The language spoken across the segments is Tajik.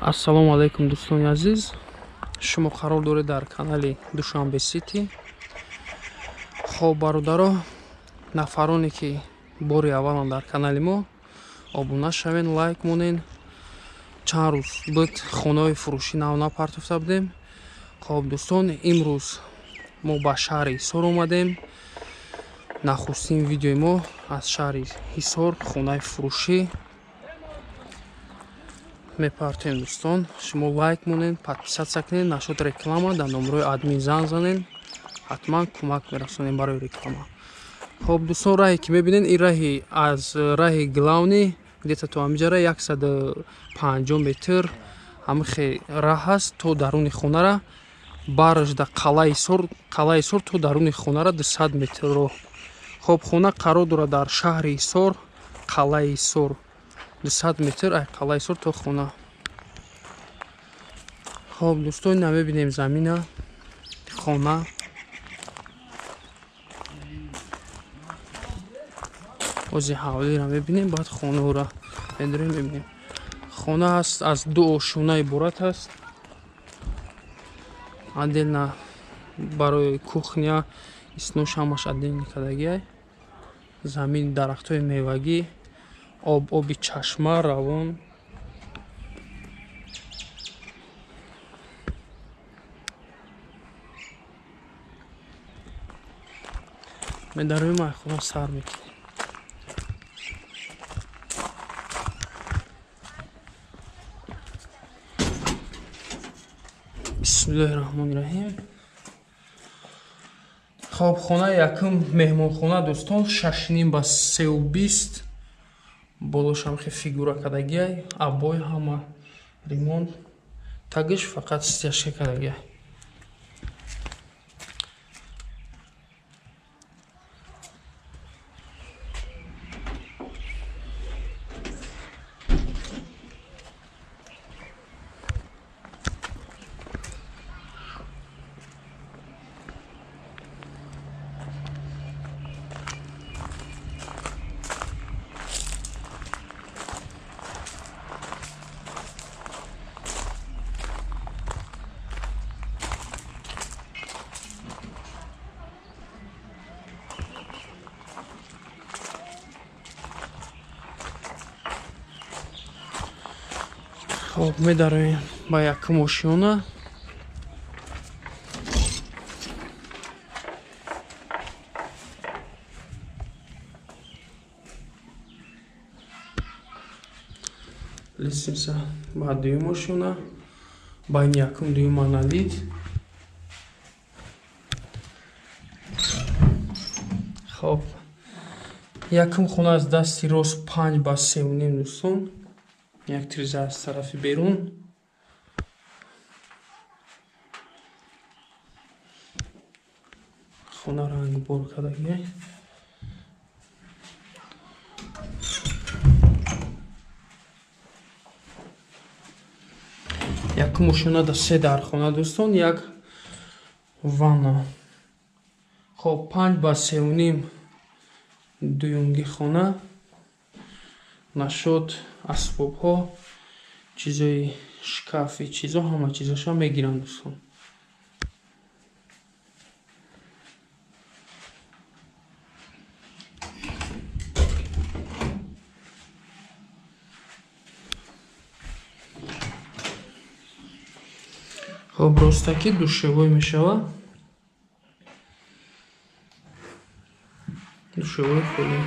Ассалому алайкум, дӯстони азиз. Шумо қарор доред дар канали Душанбе Сити. Хоб, бародаро, нафароне ки бори аввалан дар канали мо, обуна шавен, лайк монен. Чанд рӯз буд хонаҳои фурӯшӣ нав напартофта будем. Хоб, дӯстон, имрӯз мо ба шаҳри Ҳисор омадем. Нахустин видеои мо аз шаҳри Ҳисор, хонаи фурӯшӣ мепартоем. Дӯстон, шумо лайк монед, подписаться кунед, нашод реклама дар номерои админ занг занед, ҳатман кӯмак мерасонем барои реклама. Хоб, дӯстон, раҳе ки мебинед, ин раҳи аз раҳи главный где-то то ҳамиҷара 150 метр ҳамихе раҳ аст то даруни хонара. Барашда қалаи Ҳисор, қалаи Ҳисор то даруни хонара 200 метр роҳ. Хоб, хона қарор дорад дар шаҳри Ҳисор, қалаи Ҳисор, 200 метр ай қалаи Ҳисор то хона. Хоб, дӯстон, ина мебинем замина хона. Ози ҳавлиро мебинем, баъд хонаро медурем, мебинем. Хона ҳаст, аз ду ошёна иборат аст. Отдельно барои кухня, истнош ҳамаш отдельно кардагиай. Замин, дарахтҳои мевагӣ, об, оби чашма равон. Медароем, ай хона сар мекунем. Бисмиллоҳи раҳмони раҳим. Хоб, хонаи якум меҳмонхона, дӯстон, 6,5 ба 3,20. Болошам хе фигура кардагиай, обой ҳама ремонт, тагиш фақат стяжка кардагиай. Хоб, медароем ба якум ошёна. Лестница ба дуюм ошёна, байни якум дуюм монолит. Хоб, якум хона аз дасти рост 5 ба 3,5, дӯстон. Як тиреза аз тарафи берун. Хона рангбор кардагиай. Якум ошёна да се дархона, дӯстон, як ванна. Хоб, 5 ба 3,5 дуюмги хона. Нашод асбобҳо, чизои шкафи, чизо, ҳама чизоша мегиранд, дӯстон. Хоб, ростакӣ душевой мешавад. Душевой холи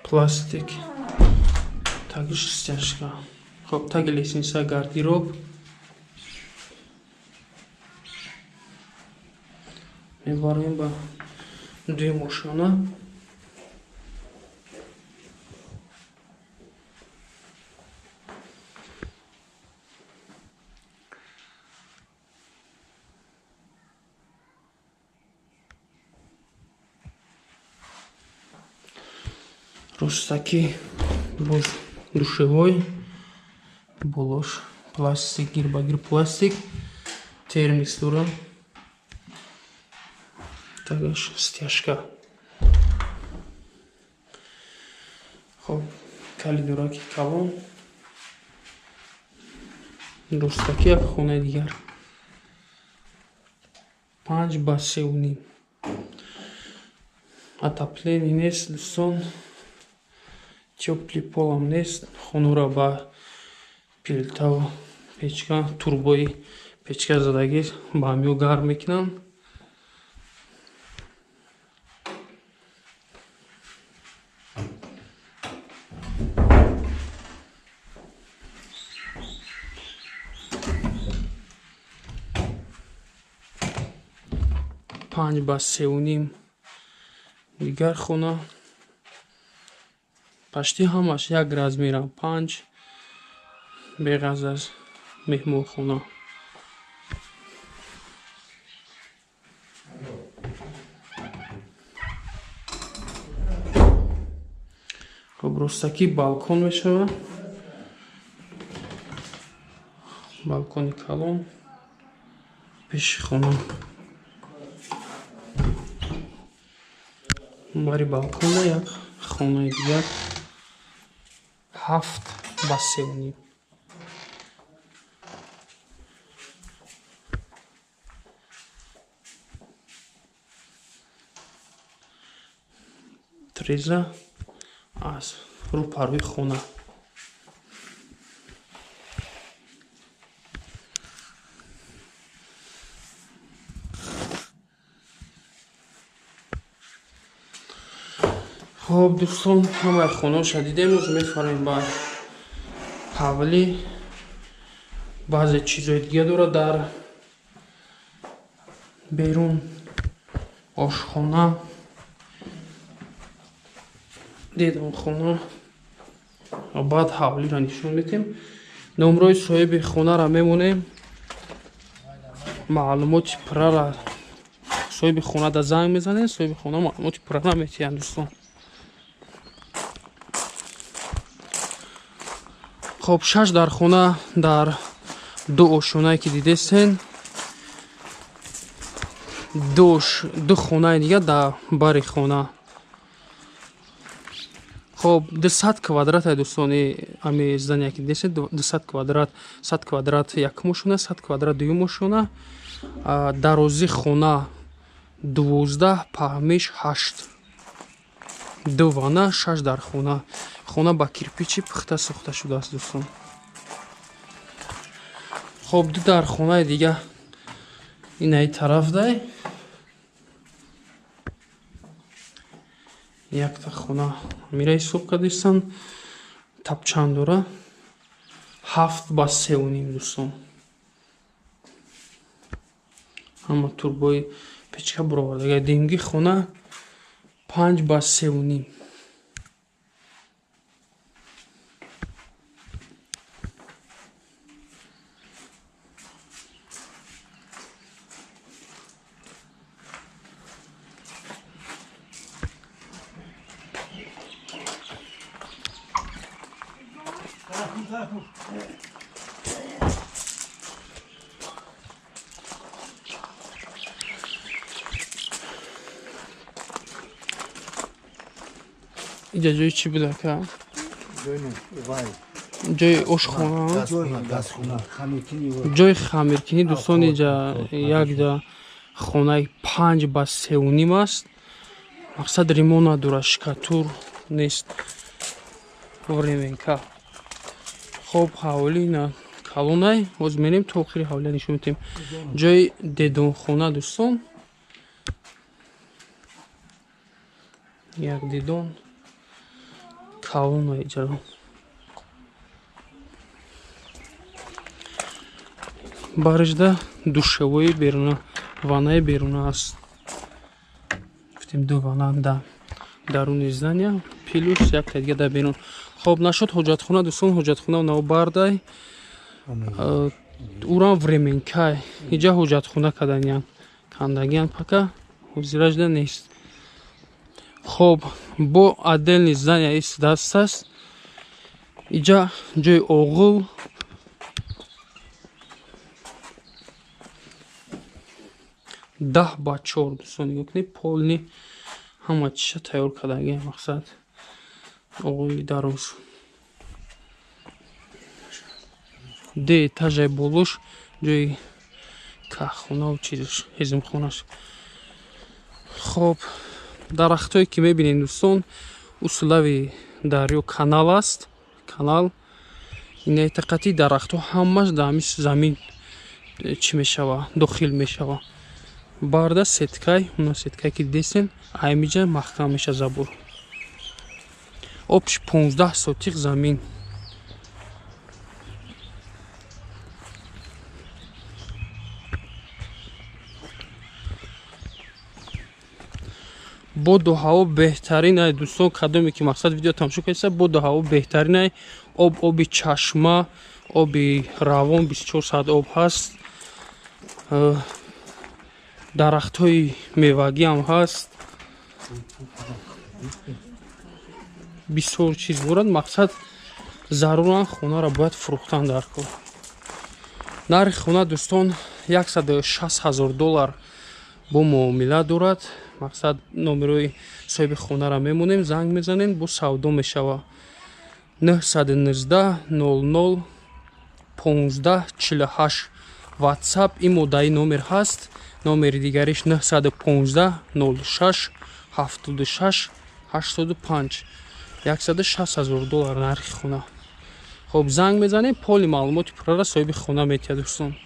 пластик, тагиш стяжка. Хоб, таги лестница гардероб. Мебарем ба дуюм ошёна. Ростакӣ боз душевой, болош пластик, гирбагир пластик, термикс дора, тагаш стяжка. Хоб, калидораки калон. Ростакӣ як хонаи дигар. 5 ба 3.5. Отопление нест, дӯстон. Тёплый полам нест. Хонаро ба плитаву печка, турбои печка задагӣ ба ҳамиё гарм мекунанд. 5 ба 3.5 дигар хона. Пашти ҳамаш як размерам 5 беғаз аз меҳмонхона. Хоб, ростакӣ балкон мешавад. Балкони калон пеши хона. Бари балкона як хонаи дигар 7 ба 3.5. Треза аз рӯпарӯи хона. Хоб, дӯстон, ҳамаи хонаҳоша дидем. Оз мефарем ба ҳавлӣ. Баъзе чизои дига дорад дар берун. Ошхона, дедонхона ва баъд ҳавлиро нишон медиҳем. Номрои соҳиби хонаро мемонем. Маълумоти пуррара соҳиби хонада занг мезанем. Соҳиби хона маълумоти пуррара метиҳанд, дӯстон. Хоб, 6 дар хона дар 2 ошёнае ки дидестен, ду хонаи дига дар бари хона. Хоб, 200 квадрат ай, дӯстони, ами здание ки дидестен, 200 квадрат, 100 квадрат якум ошёна, 100 квадрат дуюм ошёна. Дарози хона 12, паҳмиш 8. 2 вана, 6 дар хона. Хона ба кирпичи пухта сохта шудааст, дӯстон. Хоб, 2 дар хонаи дига инаи тараф дай. Якта хона мира ҳисоб кардистан, тапчан дора. 7 ба 3.5, дӯстон. Ҳама турбои печка буровардага. Димги хона 5 ба 3.5. Иҷа ҷои чӣ буда ка? Ҷои ошхона, ҷои хамиркинӣ, дӯстон. Иҷа якҷа хонаи 5 ба 3.5 аст. Мақсад ремонт надорад, шкатур нест, временка. Хоб, ҳавлӣ на калонай. Ҳоз мерем то охири ҳавлия нишон медиҳем. Ҷои дедонхона, дӯстон. Як дедон калона иҷаро. Барижда душевои беруна, ванаи беруна аст. Гуфтем 2 вана да даруни здания, плюс якта дига дар берун. Хоб, нашуд ҳоҷатхона, дӯстон. Ҳоҷатхона навбардай. Урам временкай. Иҷа ҳоҷатхона каданиян. Кандагиян пака ҳозиражда нест. Хоб, бо отдельный здания ист даст аст. Иҷа ҷои оғил. 10 ба 4, дӯстон, нигоҳ кунед, полни ҳама чиза тайёр кардагия, мақсад оғили дароз. Ду этажаи болош ҷои каххонаву чизаш, ҳезумхонаш. Хоб, дарахтое ки мебинед, дӯстон, усулави дарё канал аст, канал. Инайтақати дарахтҳо ҳамаш дар ҳамин замин чӣ мешава, дохил мешава. Барда сеткай, уна сеткай ки дидесен, аймиҷа маҳкам меша забор. Общий 15 сотих замин. Боду ҳаво беҳтарин ай, дӯстон. Кадоме ки, мақсад, видео тамошо кардеса, боду ҳаво беҳтарин ай. Об, оби чашма, оби равон, 24 соат об ҳаст. Дарахтҳои мевагӣ ҳам ҳаст, бисёр чиз дорад. Мақсад, заруран хонаро бояд фурӯхтан дар кор. Нархи хона, дӯстон, 160 000 доллар, бо муомила дорад. Мақсад, номерои соҳиби хонаро мемонем, занг мезанем, бо савдо мешава. 919 00 15 48 WhatsApp ин модаи номер ҳаст. Номери дигариш 915 06 76 85. 160 000 доллар нархи хона. Хоб, занг мезанем, поли маълумоти пуррара соҳиби хона метиҳад, дӯстон.